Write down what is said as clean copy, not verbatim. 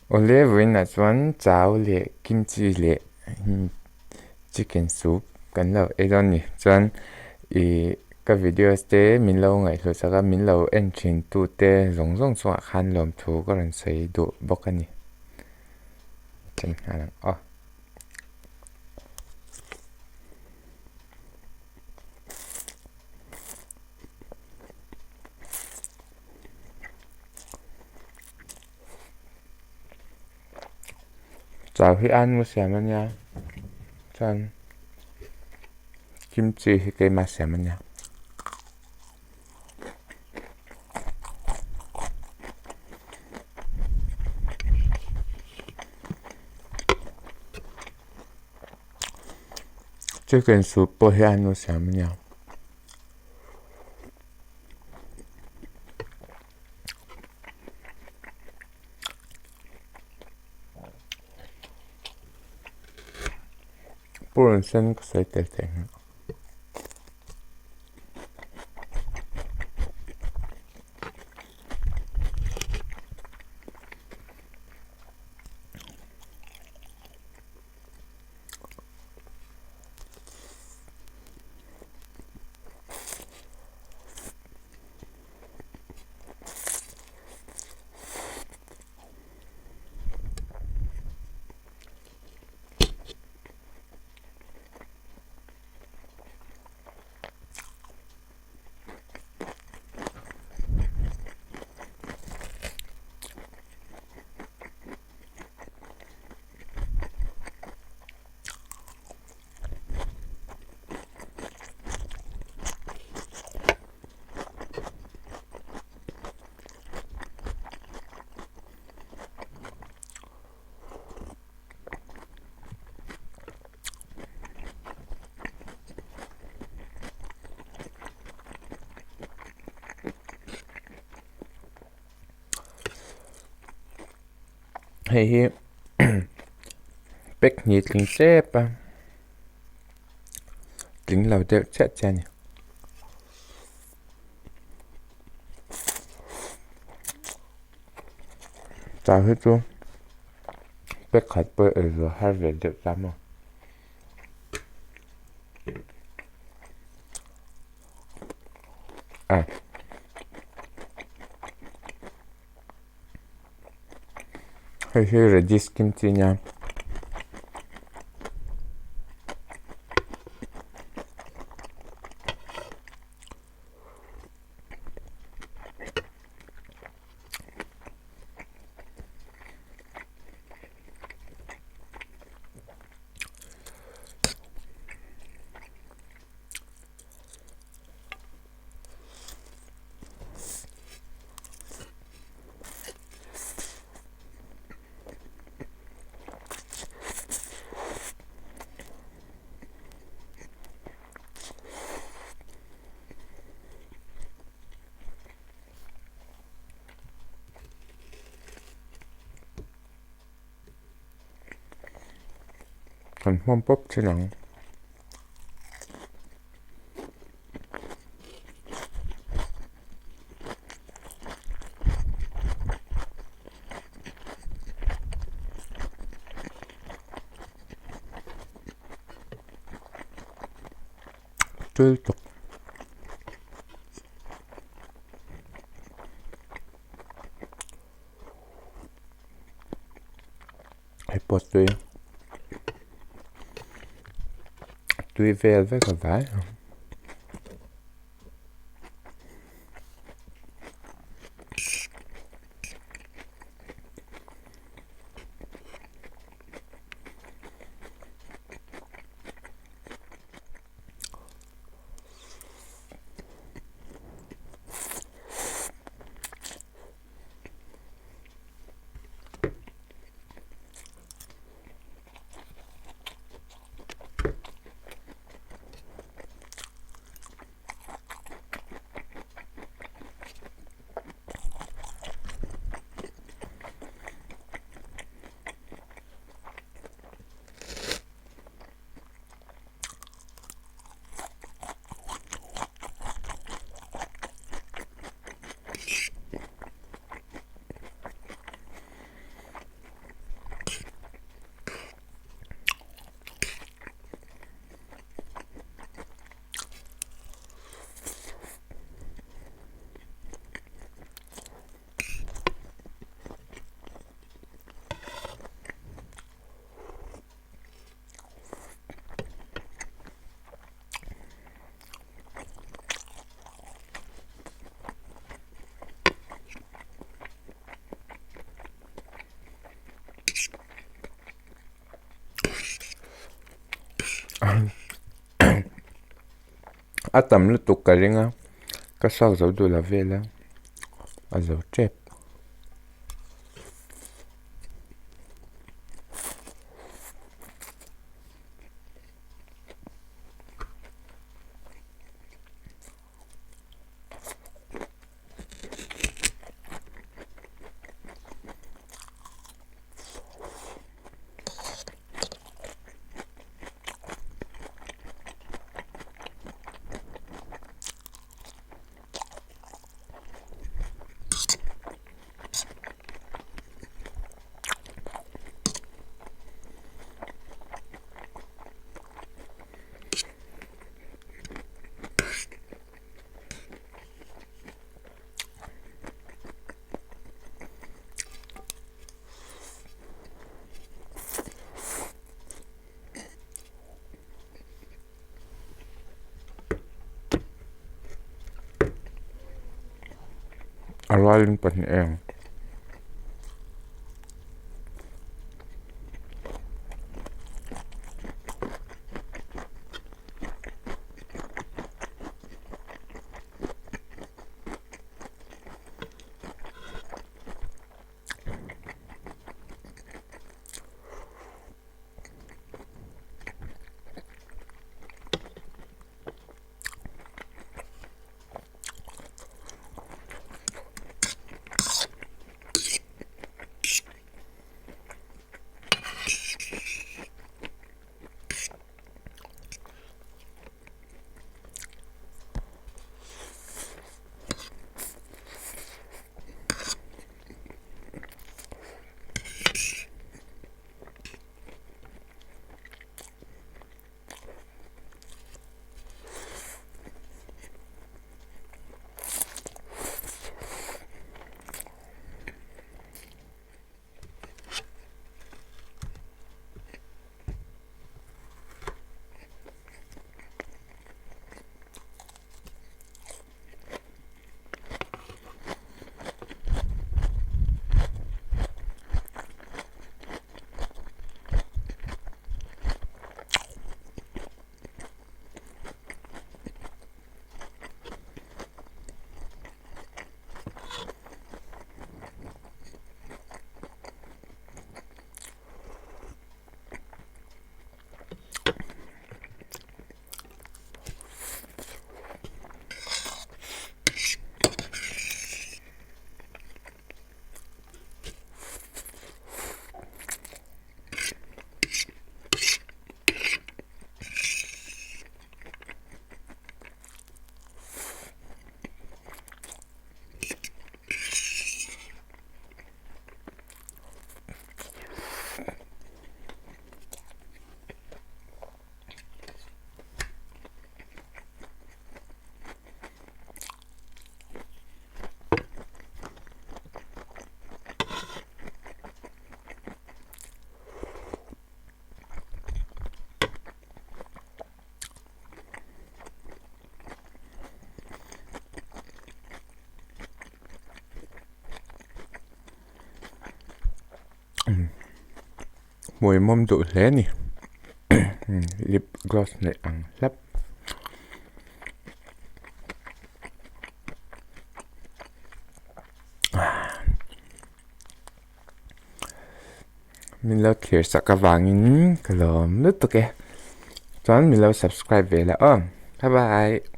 Awle vawiinah chuan chau leh kimchi leh chicken soup kan lo ei dawn a ni. Chuan ih ka videos te min lo ngaihhlut sak a, min lo en thin tu te zawng zawng chungah khan lawmthu ka rawn sawi duh bawk a ni. Chen nghal ang aw. Chau hi an mu siam a nia chuan kimchi hi keimah siam a nia. Chicken soup pawh hi an mu siam a nia. Purun sen ka sawi tel thei ang. Hei hi pack hnih tling tep a tling lo deuh chiah chiah a ni. Chau hi chu pack khat pawh ei zawh har ve deuh ta maw. A Hei hi radish kimchi a nia. Kan hmawm pawp thin ang. Tul tuk. Hei pawh tui tui vel vek a vai ang. A tam lutuk ka ring a, ka suak zo duh lo vel a, a zo tep. A rualin pahnih eng. Hmui mawm duh hle a ni lip gloss neih ang hlap. Min lo thlir sak avangin ka lawm lutuk e chuan min lo subscribe ve la aw bye bye.